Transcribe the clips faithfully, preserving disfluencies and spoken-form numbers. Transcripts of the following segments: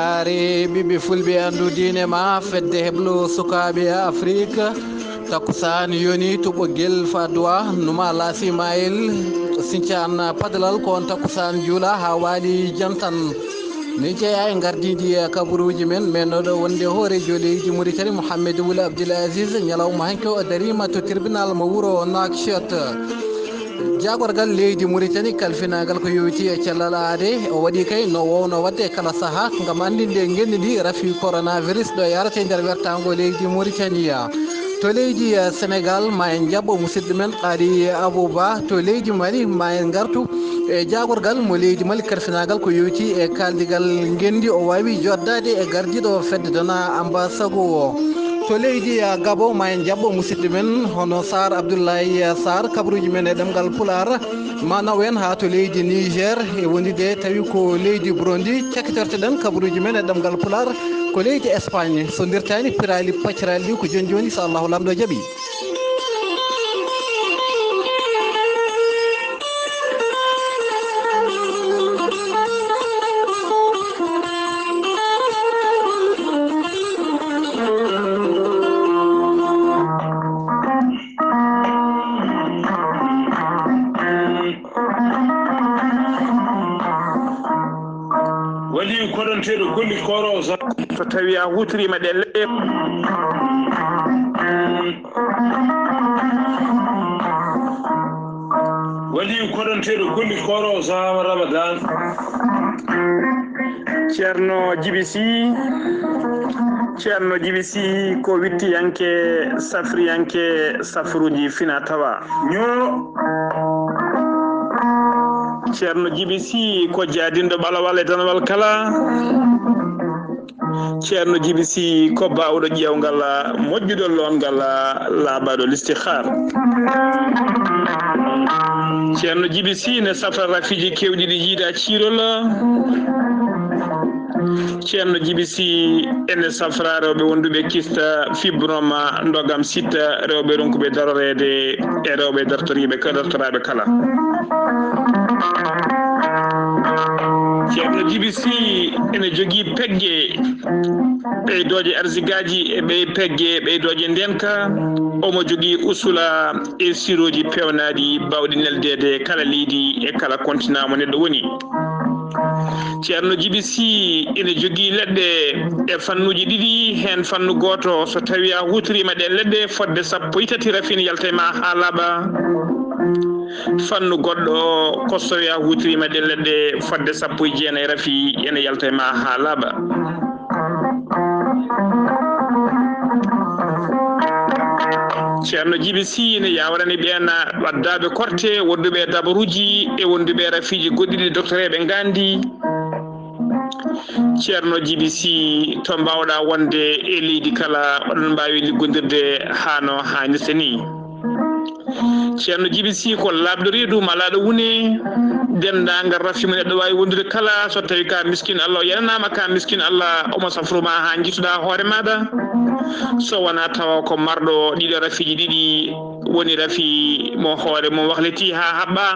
Are ɓiɓɓe fulɓe anndu diine ma, fedde heblo sukaaɓe Afrik. Takkusaan yoni to Ɓoggel Fadoua, Numa Lasi Mayel, Sinthiane Padalal, ko on takkusaan juula haa waali jantan. Min jeyaa e ngardiiɗi kabaruuji men, men oɗo wonde hooreejo leydi Mauritanie, Mohamed Wul Abdel Aziz, ñalawma hanki o dariima to tribunal mo wuro Nouakchott. Jaagorgal leydi Mauritanie kalfinaagal ko yowiti e cellal aade, o waɗi kay no wowno waɗde e kala sahaa ngam anndinde ngenndi ndi rafi coronavirus ɗo yarata e nder wertaango leydi Mauritanie. To leydi, eh, Senegal, ma en njaɓɓo musidɗo men Qali Abouba. To leydi Mali, ma en ngartu e jaagorgal mo leydi Mali kalfinaagal ko yowiti e kaaldigal ngenndi, o waawi joddaade e gardiiɗo fedde Dona Amba Sago o. To leydi, eh, Gabo, ma en njaɓɓo musidɗo men hono Sar Abdoulaye Sar, kabaruuji men e ɗemngal Pulaar. Ma naw en haa to leydi Niger e wondude, tawi ko leydi Burundi, cakkitorteɗen kabaruuji men e ɗemngal Pulaar. Ko leydi Espagne, so ndirtaani piraali pacciraali ɗi ko jooni jooni, so Allahu Laamɗo jaɓi. Waliyu koɗonteeɗo golli kooroowo sa-, so tawi a huutoriima ɗe le-, waliyu koɗonteeɗo golli kooroowo sahaaba Ramadan. Ceerno Jibi Si, Ceerno Jibi Si ko wittiyanke, safriyanke, safruuji fina tawa. Ñoo. Ceerno Jibi Si ko jaadinɗo ɓalawal e danawal kala. Ceerno Jibi Si ko baawɗo ƴeewngal, moƴƴuɗo loongal, laaɓaaɗo listihaar. Ceerno Jibi Si ne safra rafiiji keewɗi ɗi jiida ciirol. Ceerno Jibi Si ene safra rewɓe wonduɓe kista, fibrome, ndogam, sida, rewɓe ronkuɓe daroreede e rewɓe dartoriiɓe ka-, dartoraaɓe kala. Ceerno Jibi Si ene jogii pegge ɓeydooje arsigaaji e ɓey pegge ɓeydooje ndeenka. Omo jogii usula e sirooji peewnaaɗi baawɗi neldeede kala leydi e kala kontinaa mo neɗɗo woni. Ceerno Jibi Si ene jogii leɗɗe e fannuuji ɗiɗi, heen fannu gooto, so tawii a huutoriima ɗeen leɗɗe fodde sappo e tati, rafi ene yalta e ma haa laaɓa. Fannu goɗɗo, ko so tawii a huutoriima ɗeen leɗɗe fodde sappo e jeenayi, rafi ene yalta e ma haa laaɓa. Ceerno Jibi Si ne yaawrani ɓeen waddaaɓe korte, wonduɓe e dabaruuji e wonduɓe e rafiiji goɗɗi ɗi doktoreeɓe ngaanndi. Ceerno Jibi Si, to mbaawɗaa wonde e leydi kala, oɗon mbaawi liggondirde haa no haanirta ni. Ceerno Jibi Si ko laaɓɗo reedu, malaaɗo wune. Denndaangal rafi mo neɗɗo waawi wondude kala, so tawii ka miskin Allah, o yananaama ka miskin Allah, omo safru ma haa njiituɗaa hoore maaɗa. So wonaa tawa ko marɗo ɗiɗo rafiiji ɗiɗi, woni rafi mo hoore mum wahliti haa haɓɓa,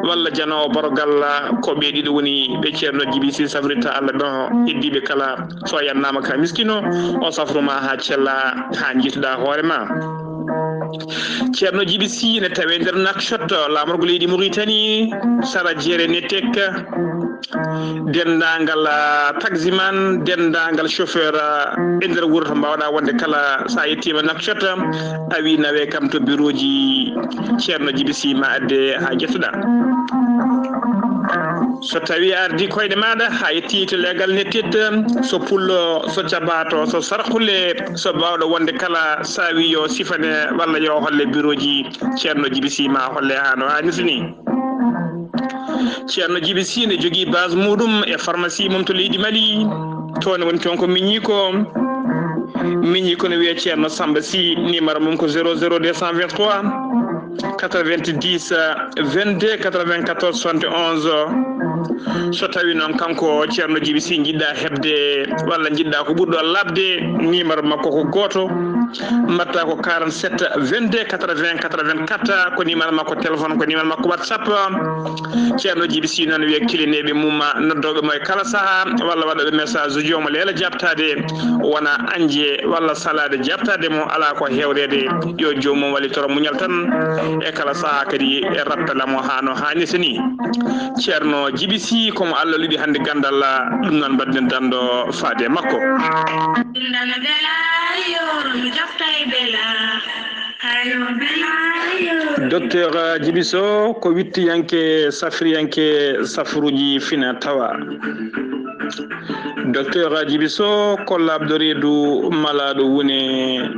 walla janoowo borogal, ko ɓe ɗiɗo woni ɓe Ceerno Jibi Si safrirta Allah ɓen, heddiiɓe kala, so yananaama ka miskino, o safru ma haa cella, haa njiituɗaa hoore ma. Ceerno Jibi Si ne tawee nder Nouakchott, laamorgo leydi Mauritanie, sara jeere Netek. Denndaangal, ah, taximan, denndaangal chauffeur, ah, e nder wuro to mbaawɗaa wonde kala, so a yettiima Nouakchott, a wii nawee kam to birooji Ceerno Jibi Si, ma adde haa njettuɗaa. So tawii a ardii koyɗe maaɗa, a yettii to leegal Netet, so Pullo, so Cabato, so Sarkulle, so baawɗo wonde kala, so a wii yo sifane walla yo holle birooji Ceerno Jibi Si, ma holle haa no haanirta ni. Ceerno Jibi Si ne jogii base muuɗum e pharmacie mum to leydi Mali. Toon woni toon ko miñiiko. Miñiiko ne wiyee Ceerno Samba Si, numéro mum ko zéro zéro deux cent vingt-trois, quatre-vingt-dix, vingt-deux, quatre-vingt-quatorze, soixante et onze. So tawi noon kanko Ceerno Jibi, si njiɗɗa heɓde walla njiɗɗa ko ɓurɗo labde, numéro makko ko gooto, mbaɗta ko quarante-sept vingt-deux quatre-vingts quatre-vingt-quatre, ko numéro makko téléphone, ko numéro makko WhatsApp. Ceerno Jibi si noon wiya kilineeɓe mum, noddooɓe mo e kala saha, walla waɗooɓe message uji, omo leela jaabtaade, wona añde walla salaade jaabtaade mo, alaa ko heewreede. Yo joomum wallitoro muñal tan, e kala saha kadi e rappela mo haa no haanirta ni. Ceerno Jibi si, ko mo Allah luɗi hannde ganndal, ɗum noon mbaɗden danndo faade e makko. Docteur Jibi Sow ko wittiyanke, safriyanke safruuji fina tawa. Docteur Jibi Sow ko laaɓɗo reedu, malaaɗo wune,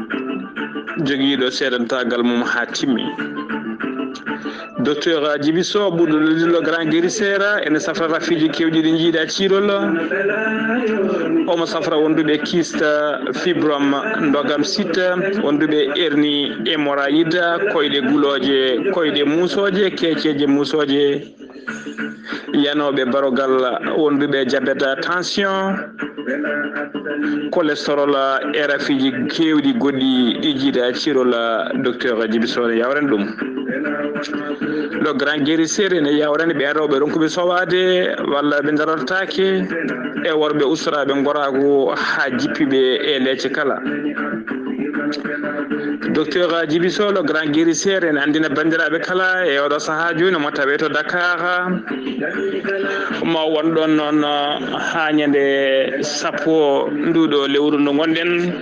jogiiɗo seedantaagal mum haa timmi. Docteur Jibi Sow, ɓurɗo lollude Grand Guérisseur, ene safra rafiiji keewɗi ɗi njiiɗa ciirol. Omo safra wonduɓe kyste, fibrome, ndogam site, wonduɓe hernie, hémorroïde, koyɗe gulooje, koyɗe muusooje, keeceeje muusooje, yanooɓe barogal, wonduɓe diabète, tension, cholestérol, e rafiiji keewɗi goɗɗi ɗi njiiɗa ciirol. Docteur Jibi Sow ne yawren ɗum. Le Grand Guérisseur ene yawrani ɓeen rewɓe ronkuɓe sowaade walla ɓe darortaake, e worɓe ustoraaɓe ngoraagu haa jippiɓe e leece kala. Docteur Jibi Sow, le Grand Guérisseur, ene anndina banndiraaɓe kala e oɗo sahaa jooni, mo tawe to Dakar, mo won ɗon noon haa ñande sappo nduɗo lewru ndu ngonɗen.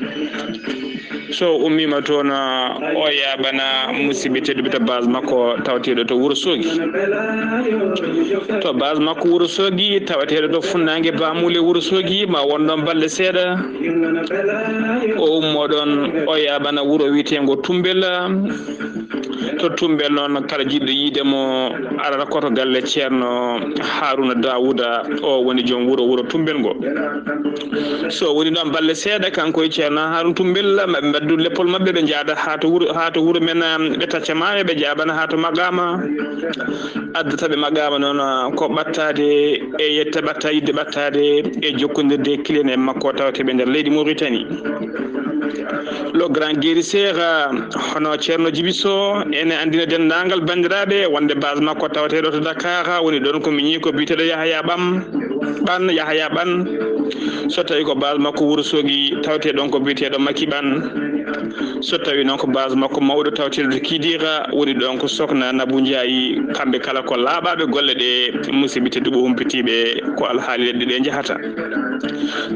So ummiima toon, o yaaɓana musidɓe tedduɓe to base makko tawateeɗo to Wuro Soogi. To base makko Wuro Soogi, tawateeɗo to funnaange Bamule Wuro Soogi, ma won ɗon balɗe seeɗa. O ummoo ɗon, o yaaɓana wuro wiyeteengo Tumbel. To Tumbel noon, kala jiɗɗo yiide mo, arata ko to galle Ceerno Haruna Dawuda, o woni joom wuro, wuro Tumbel ngo. So woni ɗon balɗe seeɗa, kanko e Ceerno Haruna Tumbel, maɓe mbaddu leppol maɓɓe, ɓe njaada haa to wuro, haa to wuro men, ɓe tacca maayo, ɓe jaabana haa to Maqama. Addata ɓe Maqama noon, ko ɓattaade e yetta ɓatta-, yidde ɓattaade e jokkondirde e kilen en makko tawteeɓe nder leydi Mauritanie. Le Grand Guérisseur, hono Ceerno Jibi Sow, ene anndina denndaangal banndiraaɓe wonde base makko tawateeɗo to Dakar, woni ɗon ko miñi ko biyeteeɗo Yahaya Ɓam, Ɓan, Yahaya Ɓan. So tawi ko base makko Wuro Soogi, tawetee ɗon ko biyeteeɗo Maki Ɓan. So tawi noon ko base makko mawɗo tawateeɗo to Kidira, woni ɗon ko Sokna Nabou Ndiaye. Kamɓe kala ko laaɓaaɓe golle ɗe, musidɓe tedduɓe humpitiiɓe, ko alhaali leɗɗe ɗe njahata.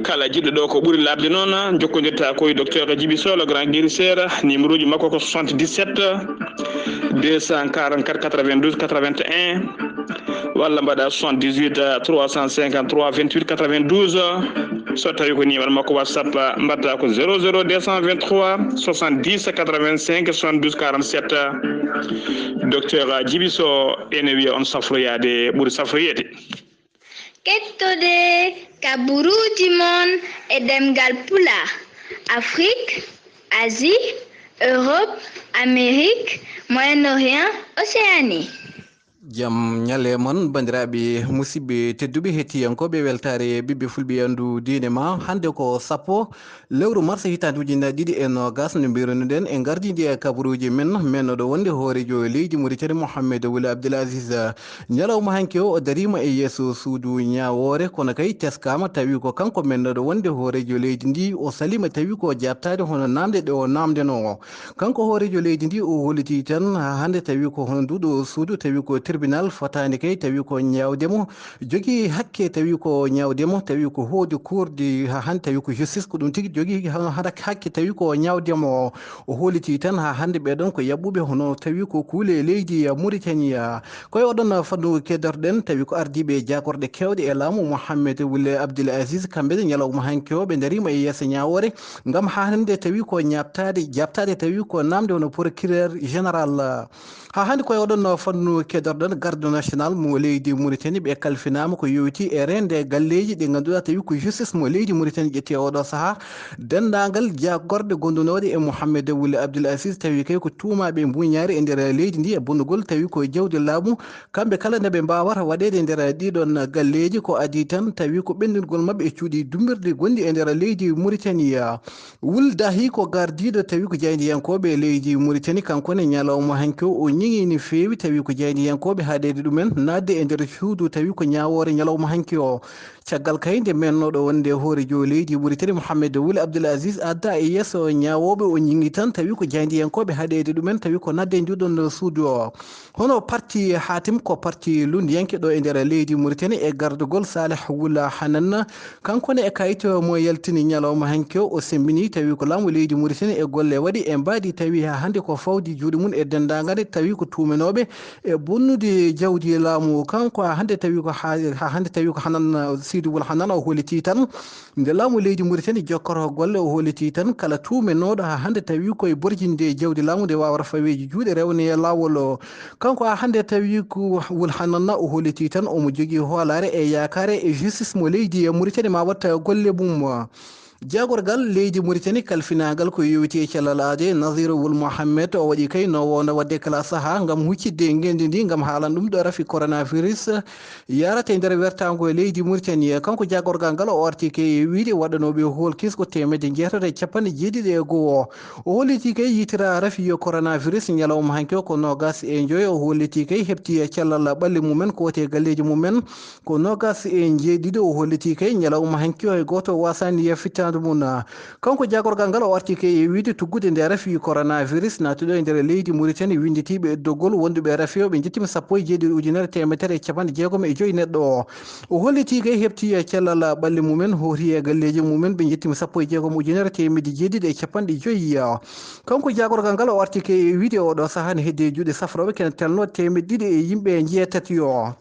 Kala jiɗɗo ɗo ko ɓuri laaɓde noon, jokkondirta ko e Docteur Jibi Sow, le Grand Guérisseur, numéro ji makko ko soixante-dix-sept deux cent quarante-quatre quatre-vingt-douze quatre-vingt-un, walla mbaɗa soixante-dix-huit trois cent cinquante-trois vingt-huit quatre-vingt-douze. So tawi ko numéro makko WhatsApp, mbaɗta ko zéro zéro deux cent vingt-trois soixante-dix quatre-vingt-cinq soixante-douze quarante-sept. Docteur Jibi Sow ene wiya on safroyaade ɓuri safroyeede. Kettode kaburuuji mon e ɗemngal Pulaar, Afrik, Asie, Europe, Amérique, Moyen-Orient, Océanie. Jam ñalle mon, banndiraaɓe musidɓe tedduɓe hettiyankooɓe weltaare ɓiɓɓe fulɓe anndu diine ma. Hannde ko sappo lewru mars hitaande ujunnaji ɗiɗi e noogas, no mbirunoɗen e ngardiindi e kabaruuji men, men ɗo wonde hooreejo leydi Mauritanie Mohamed Wul Abdel Aziz. Ñalawma hanki o, o dariima e yeeso suudu ñaawoore, kono kay teskaama tawi ko kanko men ɗo wonde hooreejo leydi ndi, o saliima tawi ko jaabtaade hono naamnde ɗe o naamndenoo. Kanko hooreejo leydi ndi, o holliti tan haa hannde tawi ko hono nduɗo suudu, tawi ko tribunal fotaani kay tawi ko ñaawde mo, jogii hakke tawi ko ñaawde mo, tawi ko haute cour de, haa hannde tawi ko justice, ko ɗum tigi jogii ha-, hara hakke tawi ko ñaawde mo. O holliti tan haa hannde ɓee ɗon ko yaɓɓuɓe hono tawi ko kuule leydi Mauritanie. Ko e oɗon fannu keddotoɗen tawi ko ardiiɓe jaagorɗe keewɗe e laamu Mohamed Wul Abdel Aziz, kamɓe ñalawma hanki o ɓe dariima e yeeso ñaawoore. Ngam haa hannde tawi ko ñaabtaade, jaabtaade tawi ko naamnde hono procureur général. Haa hannde ko e oɗon fannu keddotoɗen. Garde national mo leydi Mauritanie ɓe kalfinaama ko yowiti e reende galleeji ɗi ngannduɗaa tawi ko justice mo leydi Mauritanie ƴetti e oɗo sahaa. Denndaangal jaagorɗe gondunooɗe e Mohamed Wuli Abdul Aziz tawi kay ko tuumaaɓe mbuñaari e nder leydi ndi e bonnugol tawi ko jawdi laamu. Kamɓe kala nde ɓe mbaawata waɗeede e nder ɗiɗon galleeji ko adii tan tawi ko ɓenndingol maɓɓe e cuuɗi dummbirɗi gonɗi e nder leydi Mauritanie. Wul Dahi ko gardiiɗo tawi ko jaayndiyankooɓe e leydi Mauritanie, kanko ne ñalawma hanki o, o ñiŋi no feewi tawi ko jaayndiyankooɓe haɗeede ɗumen naatde e nder suudu tawi ko ñaawoore ñalawma hanki o. Caggal kay nde mennooɗo wonde hooreejo leydi Mauritanie Mohamed Wul Abdul Aziz adda e yeeso ñaawooɓe, o ñiŋi tan tawi ko jaayndiyankooɓe haɗeede ɗumen tawi ko naatde e nduɗon suudu o. Hono parti Hatim ko parti lunndiyanke ɗo e nder leydi Mauritanie e gardagol Saleh Wula Hanan. Kanko ne e kayit mo yaltini ñalawma hanki o, o semmbini tawi ko laamu leydi Mauritanie e golle waɗi e mbaadi tawi haa hannde ko fawdi juuɗe mum e denndaangal tawi ko tuuminooɓe e bonnude jawdi laamu. Kanko haa hannde tawi ko haa, haa hannde tawi ko Hanan, Sidi Wul Hanan o holliti tan nde laamu leydi Mauritanie jokkorto golle o holliti tan kala tuuminooɗo haa hannde tawi koye borjinde jawdi laamu nde waawata faweeji juuɗe rewne laawol o. Kanko haa hannde tawi ko Wul Hanan o holliti tan omo jogii hoolaare e yaakaare e justice mo leydi Mauritanie ma watta golle mum. Jaagorgal leydi Mauritanie kalfinaagal ko yowiti e cellal aade Nazir Wul Mohammed o waɗi kay no wonda waɗde kala sahaa ngam huccitde ngenndi ndi ngam haalan ɗum ɗo rafi coronavirus yarata e nder wertaango e leydi Mauritanie. Kanko jaagorgal ngal o arti kay e wiyde waɗanooɓe hool kisko teemedde jeetati e capanɗe jeeɗiɗi e go'o. O holliti kay yitira rafi yo coronavirus ñalawma hanki o ko noogas e njoyo. O holliti kay heɓti e cellal ɓalli mumen ko woni e galleeji mumen ko noogas e njeeɗiɗi. O holliti kay ñalawma hanki o hay gooto waasani e fittaandu mum. Kanko jaagorgal ngal o arti kay e wiyde tuggude nde rafi coronavirus naatuɗo e nder leydi Mauritanie winnditiiɓe e doggol wonduɓe rafi o ɓe njettima sappo e jeeɗiɗi ujunere teemedere e capanɗe jeegom e joyi neɗɗo. O holliti kay heɓti e cellal ɓalli mumen hooti e galleeji mumen ɓe njettima sappo e jeegom ujunere teemedde jeeɗiɗi e capanɗe joyi. Kanko jaagorgal ngal o arti kay e wiyde oɗo sahaa ne heddi e juuɗe safrooɓe kene telno teemedde ɗiɗi e yimɓe njeetati o.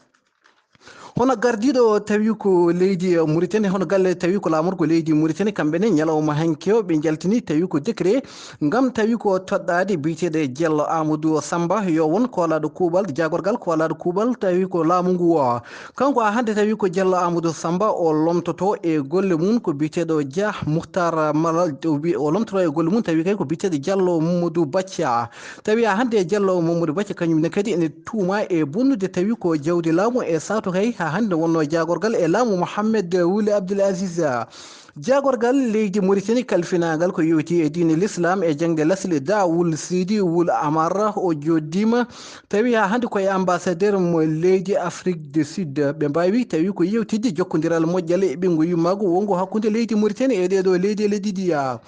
Hono gardiiɗo tawi ko leydi Mauritanie, hono galle tawi ko laamorgo leydi Mauritanie, kamɓe ne ñalawma hanki o ɓe njaltini tawi ko décret ngam tawi ko toɗɗaade biyeteeɗo Diallo Amadou Samba yo won koolaaɗo kuuɓal, jaagorgal koolaaɗo kuuɓal tawi ko laamu ngu o. Kanko haa hannde tawi ko Diallo Amadou Samba o lomtoto e golle mum ko biyeteeɗo Dia Mouhtar Malal, o wi-, o lomtoto e golle mum tawi kay ko biyeteeɗo Diallo Mamadou Bathia. Tawi haa hannde Diallo Mamadou Bathia kañum ne kadi ene tuuma e bonnude tawi ko jawdi laamu e sato kay haa hannde wonno jaagorgal e laamu Mohamed Wuli Abdul Aziz. Jaagorgal leydi Mauritanie kalfinaagal ko yowiti e diine l'islam e jaŋde lasli da Wul Sidi Wul Amar o jooɗiima tawi haa hannde ko e ambassadeur mo leydi Afrique du Sud. Ɓe mbaawi tawi ko yewtidde jokkondiral moƴƴal e ɓinngu yummaagu wonngu hakkunde leydi Mauritanie e ɗeeɗo leyɗeele ɗiɗi.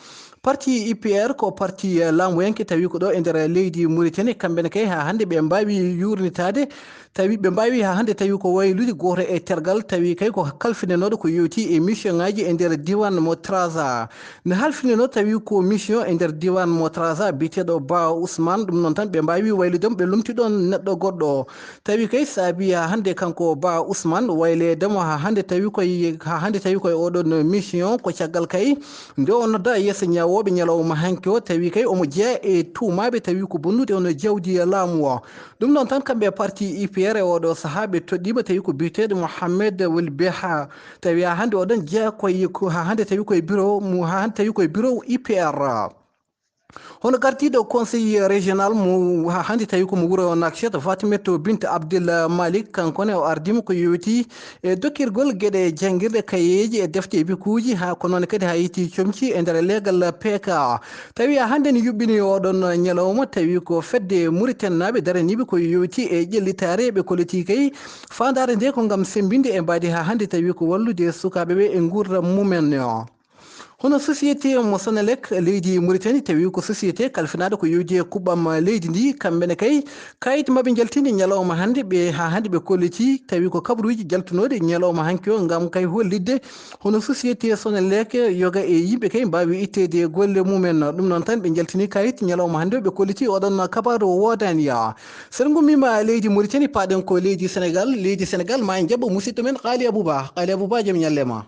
Parti U P R ko parti, eh, laamuyanke tawi ko ɗo e nder leydi Mauritanie, kamɓe ne kay haa hannde ɓe mbaawi yuurnitaade, tawi ɓe mbaawi haa hannde tawi ko waylude gooto e tergal, tawi kay ko kalfinanooɗo ko yowti e mission ŋaaji e nder diiwaan mo Trarza. Ne halfinanoo tawi ko mission e nder diiwaan mo Trarza biyeteeɗo Ba Ousmane, ɗum noon tan ɓe mbaawi waylude mo, ɓe lomti ɗoon neɗɗo goɗɗo. Tawi kay saabi haa hannde kanko Ba Ousmane wayleede mo haa hannde tawi koye, haa hannde tawi koye oɗon mission ko caggal kay nde o nodda yeeso ñaawooɓe ñalawma hanki o, tawi kay omo jeyaa e tuumaaɓe tawi ko bonnude hono jawdi e laamu o. Ɗum noon tan kamɓe parti U P R e oɗo sahaa ɓe toɗɗiima tawi ko biyeteeɗo Mohamed Wul Beha. Tawi haa hannde oɗon jeyaa koye ko, haa hannde tawi koye bureau mo, haa hannde tawi koye bureau U P R. Hono gardiiɗo conseil régional mo haa hannde tawi ko mo wuro Nouakchott, Fatimetou Bint Abdel Malik, kanko ne o ardiima ko yowiti e dokkirgol geɗe janngirɗe, kayeeji e defte e bikuuji, haa ko noon kadi haa yettii comci e nder leegal P K. Tawi haa hannde ne yuɓɓini oɗon ñalawma, tawi ko fedde Mauritanie naaɓe daraniiɓe ko yowiti e ƴellitaare ɓe kollitii kay. Faandaare nde ko ngam semmbinde e mbaadi haa hannde tawi ko wallude sukaaɓe ɓe e nguurndam mumen o. Hono société mo Sonelec leydi Mauritanie, tawi ko société kalfinaaɗo ko yowiti e kuɓɓam leydi ndi, kamɓe ne kay, kayit maɓɓe njaltini ñalawma hannde, ɓe, haa hannde ɓe kolliti, tawi ko kabaruuji jaltunooɗi ñalawma hanki o, ngam kay hollitde hono société Sonelec yoga e yimɓe kay mbaawi itteede golle mumen. Ɗum noon tan ɓe njaltini kayit ñalawma hannde o, ɓe kolliti oɗon kabaru o woodaani ya. So en ngummiima leydi Mauritanie, paaɗen ko leydi Senegal. Leydi Senegal, ma en njaɓɓo musidɗo men Qaali Abouba. Qaali Abouba, jam ñalle ma.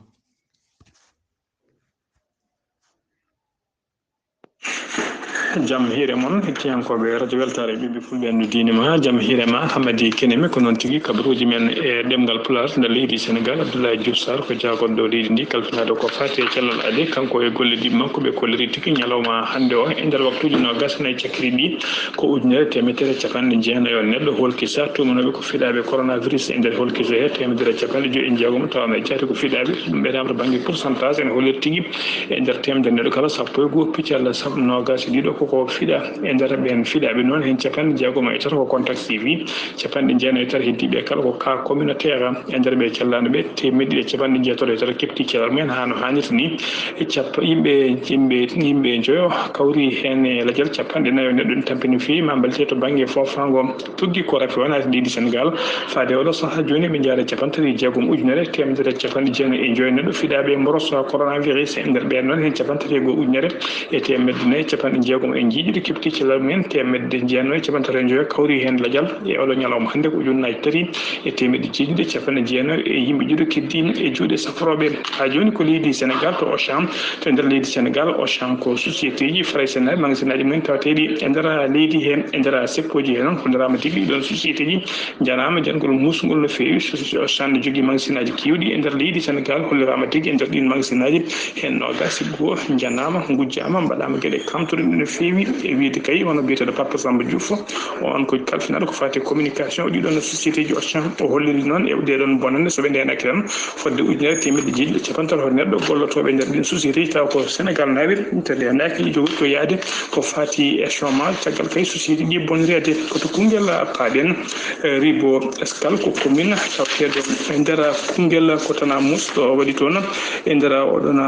Jam hiire mon, hettiyankooɓe radio Weltaare ɓiɓɓe fulɓe anndu diine ma, jam hiire ma, Hamadi Keneme, ko noon tigi kabaruuji men e ɗemngal Pulaar nder leydi Senegal, Abdoulaye Diouf Sarr ko jaagorɗo leydi ndi, kalfinaɗo ko faati e cellal aade, kanko e gollodiiɓe makko ɓe kolliri tigi ñalawma hannde o, e nder waktuuji noogas e nayi cakkiri ɗi, ko ujunere teemedere capanɗe jeenayo neɗɗo holki sa tuumanooɓe ko fiɗaaɓe coronavirus e nder holki so he teemedere capanɗe joyi e jeegom tawa e jaati ko fiɗaaɓe, ɗum ɓe to bannge pourcentage ene holliri tigi e nder teemedere neɗɗo kala sappo e goo piccal sab-, noogas e ɗiɗo koko fiɗa. E nder ɓeen fiɗaaɓe noon, heen capanɗe jeegom e tato ko contact suivi, capanɗe jeenayi e tati heddiiɓe kala ko cas communautaire. E nder ɓe cellaaɗo ɓe, teemedde ɗiɗi e capanɗe jeetati e tati keɓti cellal mumen haa no haanirta ni. E cappa-, yimɓe, yimɓe, yimɓe njoyo kawri heen e lajal capanɗe nayo neɗɗo, ɗum tampi no feewi, maa mballite to bannge foofaango. Tuggi ko rafi wanaade leydi Senegal. Faade oɗo sahaa jooni, ɓe njaada capanɗe tati e jeegom ujunere teemedere capanɗe jeenayi e joyi neɗɗo fiɗaaɓe e mboros coronavirus. E nder ɓeen noon, heen capanɗe tati e goo ujunere e teemedde nayi e capanɗe jeegom e jeeɗiɗo keɓti cellal mumen, teemedde jeenayi e capanɗe tati e joyi kawri heen lajal. E oɗo ñalawma hannde ko ujunnaaji tati e teemedde jeeɗiɗi e capanɗe jeenayi e yimɓe juuɗe keddi e juuɗe safarooɓe. Haa jooni ko leydi Senegal to Auchan, to e nder leydi Senegal, Auchan ko société ji faraysenaaɓe, magasinaaji mumen tawateeɗi e nder leydi he, e nder seppooji he noon, holliraama tigi ɗoon société ji njanaama jangol muusngol no feewi. Société Auchan ne jogii magasinaaji keewɗi e nder leydi Senegal, holliraama tigi e nder ɗiin magasinaaji heen noogas e goo njanaama, ngujjaama, mbaɗaama geɗe kamtorɗe no feewi. E wiyde kay, hono biyeteeɗo Papa Samba Diouf, o on ko kalfinaɗo ko faati e communication, o ɗiɗon société ji Auchan, o holliri noon e ɗee ɗoon bonannde, so ɓe ndeenaaki tan, fodde ujunere teemedde jeeɗiɗi e capanɗe tati neɗɗo gollotooɓe e nder ɗiin société ji, tawa ko Senegal naaɓe, te ndeenaaki jogori ko yahde ko faati e chômage, caggal kay société ji bonnireede. Ko to konngel paaɗen, eh, Ribo Escale ko commune tawateeɗo e nder konngel Kotana Mousse, ɗo waɗi toon e nder oɗon,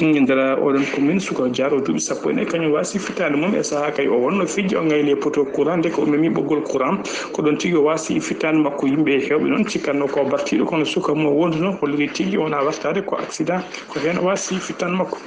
e nder oɗon commune, suka jaaro duuɓi sappo e nayi, kañum waasi fittaande mum e sahaa kay o wonno fijjo o ngayli e poto courant, nde ko o memi ɓoggol courant, ko ɗoon tigi o waasi fittaande makko. Yimɓe heewɓe noon cikkatno ko bartiiɗo, kono suka mo wonduno holliri tigi wonaa wartaade ko accident, ko heen o waasi fittaande makko.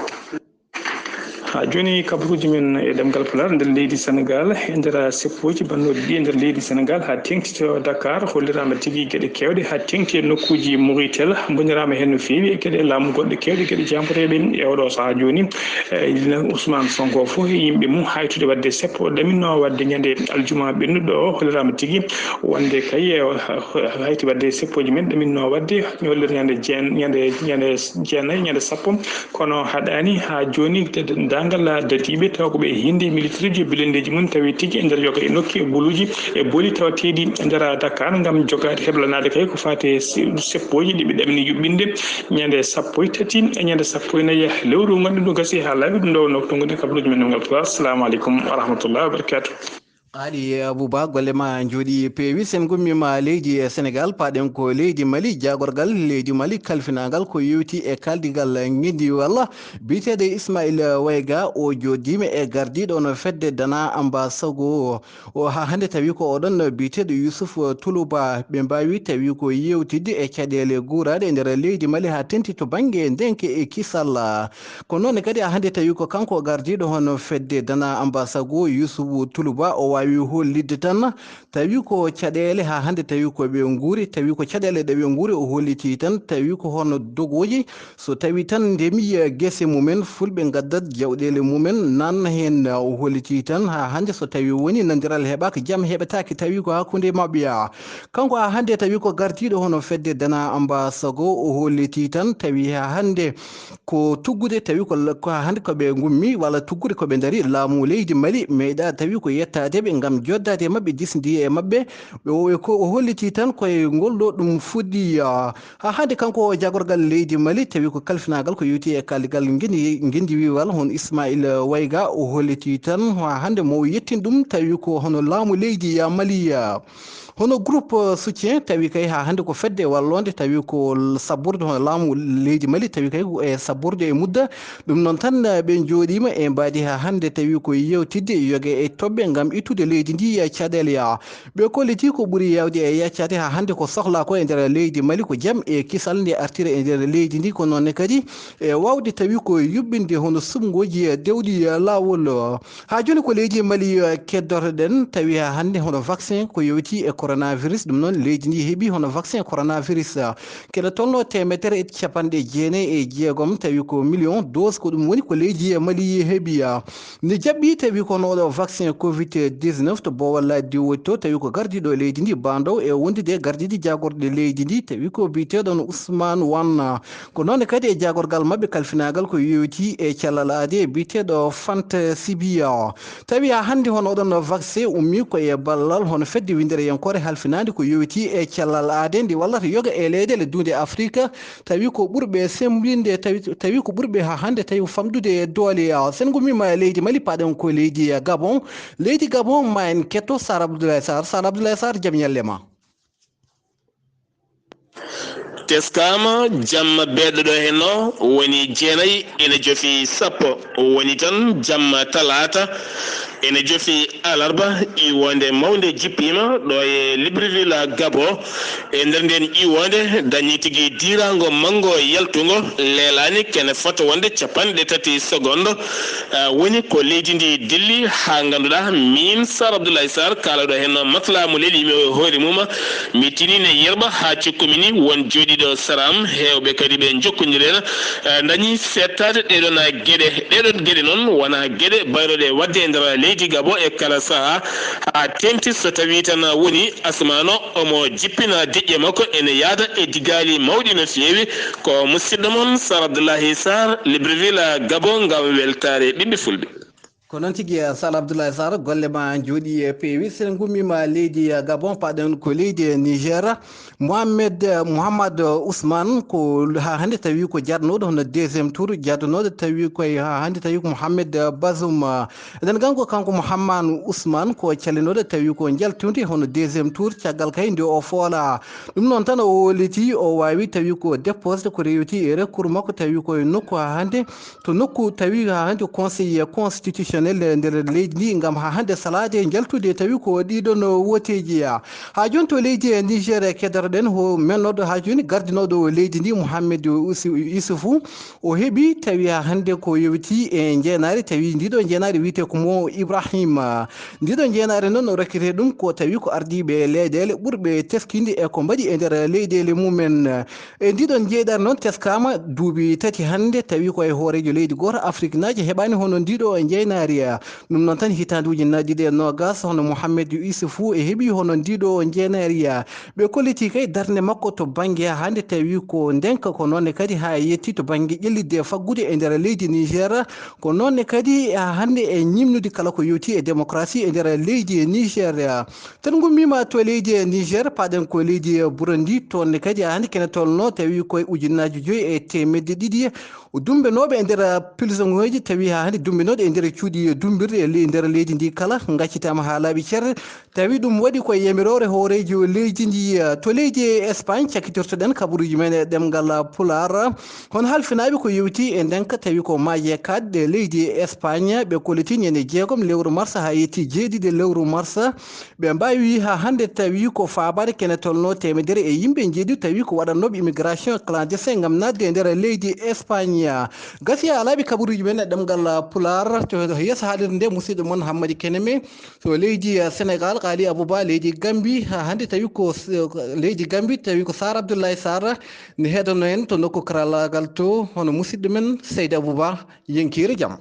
Haa jooni kabaruuji men e ɗemngal Pulaar nder leydi Senegal, e nder seppooji bannooɗi ɗi e nder leydi Senegal, haa teeŋti to Dakar, holliraama tigi geɗe keewɗe, haa teeŋti e nokkuuji Mauritanie, mboniraama heen no feewi e geɗe laamu goɗɗe keewɗe, geɗe jaamboreeɓe e oɗo sahaa jooni. E, Ousmane Sonko fof e yimɓe mum haytude waɗde seppo, ɗaminno waɗde ñande aljuma ɓennuɗo o, holliraama tigi wonde kay, e, hayti waɗde seppooji men, ɗaminno waɗde, hollira ñande jeen-, ñande, ñande jeenayi, ñande sappo. Kono haɗaani haa jooni de-, de-, denndaangal dadiiɓe tawa ko ɓe hinde militaire ji e bilendeeji mum tawi tigi e nder yoga e nokki e buluuji e booli tawateeɗi e nder Dakar ngam jogaade heblanaade kay ko faati e se-, seppooji ɗi ɓe ɗamini yuɓɓinde ñande sappo e tati e ñande sappo e nayi lewru ngonɗo ndu gasi haa laaɓi. Ɗum ɗo wonno ko tongude kabaruuji men ngal Pulaar. Assalamu aleykum wa rahmatullahi wa barakatuh. Ali Abouba, golle ma njooɗi peewi. Sen ngummiima leydi e Senegal, paaɗen ko leydi Mali, jaagorgal leydi Mali kalfinaangal ko yowti e kaaldigal ngenndi walla biyeteeɗo Ismail Wayga, o jooɗiima e gardiiɗo no fedde Dana Amba Sago o. O haa hannde tawi ko oɗon biyeteeɗo Yusuf Tuluba, ɓe mbaawi tawi ko yewtidde e caɗeele guuraaɗe e nder leydi Mali haa teeŋti to bannge ndenke e kisal. Ko noon kadi haa hannde tawi ko kanko gardiiɗo hono fedde Dana Amba Sago, Yusufu Tuluba, o waawi hollitde tan tawi ko caɗeele haa hannde tawi ko ɓe nguuri, tawi ko caɗeele ɗe ɓe nguuri o hollitii tan tawi ko hono dogooji, so tawi tan ndemi gese mumen, fulɓe ngaddat jawɗeele mumen, naatna heen. O hollitii tan haa hannde so tawi woni nandiral heɓaaka, jam heɓetaake, tawi ko hakkunde maɓɓe. Kanko haa hannde tawi ko gardiiɗo hono fedde Dana Amba Sago, o hollitii tan tawi haa hannde ko tuggude, tawi ko la-, ko haa hannde ko ɓe ngummi walla tuggude ko ɓe ndari laamu leydi Mali, meeɗaa tawi ko yettaade ɓe ngam joddaade e maɓɓe, disndi e maɓɓe. O, ko o hollitii tan ko e ngol ɗo ɗum fuɗɗi, ah, haa hannde kanko o jaagorgal leydi Mali, tawi ko kalfinaagal ko yowti e kaaldigal ngenndi, ngenndi wiiwal hono Ismail Wayga, o hollitii tan haa hannde mo o yettini ɗum, tawi ko hono laamu leydi ya Mali, ah, hono groupe soutien, tawi kay haa hannde ko fedde walloonde, tawi ko l-, sabborde hono laamu leydi Mali, tawi kay ko e sabborde e mudda. Ɗum noon tan, eh, ɓe njooɗiima e mbaadi haa hannde, tawi ko yewtidde yoga e toɓɓe ngam ittude leydi ndi e caɗeele ya. Ɓe kolliti ko ɓuri yaawde e yaccaade haa hannde ko sohlaa ko e nder leydi Mali ko jam e kisal nde artira e nder leydi ndi, ko noon ne kadi e waawde tawi ko yuɓɓinde hono suɓngooji dewɗi laawol. Haa jooni ko leydi Mali, eh, keddotoɗen, tawi haa hannde hono vaccin ko yowiti e coronavirus. Ɗum noon leydi ndi heɓi hono vaccin coronavirus kene tolno teemedere e capanɗe jeenayi e jeegom, tawi ko million dose, ko ɗum woni ko leydi Mali heɓi. Nde jaɓɓi tawi ko nooɗo vaccin covid dix-neuf to Boowal Diwoti to, tawi ko gardiiɗo leydi ndi, baandow e wondude e gardiiɗi jaagorɗe leydi ndi, tawi ko biyeteeɗo Ousmane Wan. Ko noon kadi e jaagorgal maɓɓe kalfinaagal ko yowiti e cellal aade biyeteeɗo Fanta Sibiya. Tawi haa hannde hono oɗon vaccin ummi ko e ballal hono fedde winndereyankoore halfinaande ko yowiti e cellal aade nde wallata yoga e leyɗeele duunde Afrika, tawi ko ɓurɓe semmbinde, tawi, tawi ko ɓurɓe haa hannde tawi ko famɗude e doole. Sen ngummiima e leydi Mali, paɗen ko leydi Gabon. Leydi Gabon, ma en ketto Sar Abdoulaye Sar. Sar Abdoulaye Sar, jam ñalle ma. Teskaama jamma beeɗo ɗo henno woni jeenayi ene jofi sappo, woni tan jamma talaata ene jofi alarba. Iwonde mawnde jippiima ɗo e Libreville, Gabo. E nder nden iwonde dañi tigi diirango manngo yaltungo leelaani kene fota wonde capanɗe tati segondo. Ah, woni ko leydi ndi dilli haa ngannduɗaa miin Sar Abdoulaye Sar, kaalooɗo heen maslaa mo lelii mi o e hoore mum, mi tinii ne yerɓa haa cikkumi ni won jooɗiiɗo saraam, heewɓe kadi ɓe njokkondiri en, ah, dañi seettaade ɗeeɗoon geɗe. Ɗeeɗoon geɗe noon wonaa geɗe bayrooɗe waɗde e nder leydi Gabo e kala sahaa, haa teeŋti so tawii tan woni Asmaano omo jippina diƴƴe makko ene yahda e digaali mawɗi no feewi. Ko musidɗo mon Sar Abdoulaye Sar, Libreville, Gabo, ngam weltaare ɓiɓɓe fulɓe. Ko noon tigi, Sar Abdoulaye Sar, golle ma njooɗi e peewi. Sen ngummiima leydi Gabon, paɗen ko leydi Niger. Mohamed, Mouhamad Ousmane ko haa hannde tawi ko jaadanooɗo hono deuxième tour, jaadanooɗo tawi koye haa hannde tawi ko Mohamed Bazoum. Eɗen nganndi ko kanko Mouhamad Ousmane ko callinooɗo tawi ko njaltunde hono deuxième tour, caggal kay nde o foola. Ɗum noon tan o holliti o waawi tawi ko déposé ko rewti e recours makko tawi koye nokku haa hannde, to nokku tawi haa hannde conseil constitutionnel e nder leydi ndi ngam haa hannde salaade njaltude tawi ko ɗiɗon woteeji. Haa jooni to leydi e Niger keddoro-ɗen ho mennooɗo haa jooni gardinooɗo leydi ndi Mouhamed Issoufou, o heɓi tawi haa hannde ko yowiti e njeenaari, tawi ndiɗo njeenaari wiyetee ko Mo Ibrahim. Ndiɗo njeenaari noon o rokketee ɗum ko tawi ko ardiiɓe leyɗeele ɓurɓe teskiinde e ko mbaɗi e nder leyɗeele mumen. E ndiɗon njeenaari noon teskaama duuɓi tati hannde, tawi ko e hooreejo leydi gooto Afriknaajo heɓaani hono ndiɗo njeenaari. Ɗum noon tan hitaande ujunnaji ɗiɗi e noogas hono Mouhamed Issoufou e heɓi hono ndiɗo njeenaari. Ɓe kolliti kay darnde makko to bannge hannde tawi ko ndeenka, ko noon ne kadi haa yetti to bannge ƴellitde faggudu e nder leydi Niger. Ko noon ne kadi haa hannde e ñimnude kala ko yowti e démocratie e nder leydi Niger. Tan ngummiima to leydi Niger, paɗen ko leydi Burundi, toon ne kadi haa hannde kene tolno tawi koye ujunnaaji joyi e teemedde ɗiɗi dumbinooɓe e nder pilsoŋooji, tawi haa hannde dumbinooɓe e nder cuuɗi dumbirɗi e le-, nder leydi ndi kala ngaccitaama haa laaɓi cer. Tawi ɗum waɗi ko yamiroore hooreejo leydi ndi, eh, to leydi Espagne, cakkitortoɗen kabaruuji men e ɗemngal Pulaar. Hono halfinaaɓe ko yowti e ndeenka, tawi ko maaje kaaɗɗe leydi Espagne, ɓe kolliti ñande jeegom lewru mars haa yetti jeeɗiɗi lewru mars. Ɓe mbaawi haa hannde tawi ko faabaade kene tolno teemedere e yimɓe njeeɗiɗi, tawi ko waɗannooɓe immigration clandestin ngam naatde e nder leydi Espagne. Gasi haa laaɓi kabaruuji men e ɗemngal Pulaar, to yeeso haalirde nde, musidɗo mon Hammadi Keneme. To leydi, eh, Senegal, Qaali Abouba, leydi Gambi, haa hannde tawi ko s-, leydi Gambi, tawi ko Sar Abdoulaye Sar, ne heedano en to nokku karallaagal to, hono musidɗo men Seydi Abouba, yenkire jam.